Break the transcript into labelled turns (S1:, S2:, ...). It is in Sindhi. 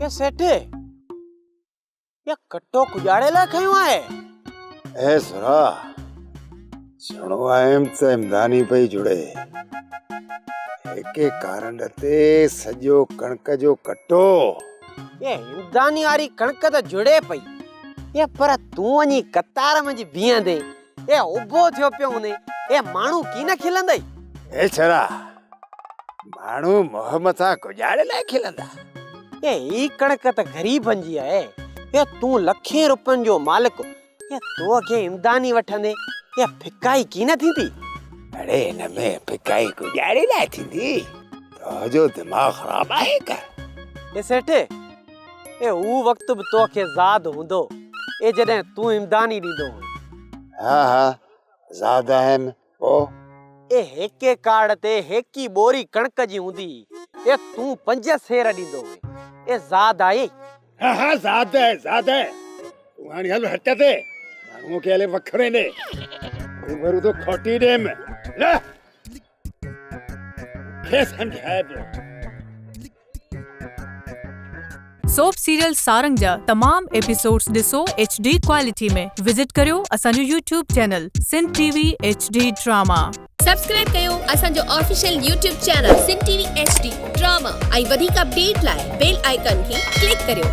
S1: اي سيٺ، اي ڪٽو ڪڄاڙي لاء کنيو آهي؟
S2: اي سرا، سڻو آيم ته امداني پئي جڙي. هڪي ڪارنڊ تي سڄو ڪڻڪ جو ڪٽو.
S1: اي امداني واري ڪڻڪ ته جڙي پئي. اي پر تون وڃي قطار منجهه بيهندين، اي اڀو ٿيو پيو هوندين، اي ماڻهو ڪين کلندئي؟
S2: اي ڇرا، ماڻهو منهن مٿان ڪڄاڙي لاء کلندا.
S1: اي هي ڪڻڪ ته غريبن جي آهي. اي تون لکين روپين جو مالڪ، اي تو کي امداني وٺندي اي ڦڪائي ڪين ٿيندي؟
S2: اڙي هن ۾ ڦڪائي ڪڄاڙي لاء ٿيندي؟ تو جو دماغ خراب آهي ڪا؟
S1: اي سيٺ، اي هو وقت به تو کي زاد هوندو، اي جڏهن تون امداني ڏيندو هئين.
S2: ها ها زاد آهيم. پوء؟
S1: اي هيڪي ڪارڊ تي هيڪي ٻوري ڪڻڪ جي هوندي هئي، اي تون پنج سير ڏيندو هئين. اي زاد آهي.
S2: ها ها زاد آهي زاد آهي. تون هاڻي هل هٽ تي، ماڻهوء کي هلي وکرين ڏي. روبرو ٿو کوٽي ڏيم. له مون کي سمجهائي پيو.
S3: سوپ سيريل سارنگ جا تمام ايپيسوڊز ڏسو ايڇ ڊي ڪوالٽي ۾ وزٽ ڪريو اسان جو YouTube channel Sindh T V H D drama.
S4: Subscribe ڪيو اسان جو official YouTube channel Sindh T V H D drama ۽ وڌيڪ اپڊيٽ لاء بيل آئيڪان کي ڪلڪ ڪريو.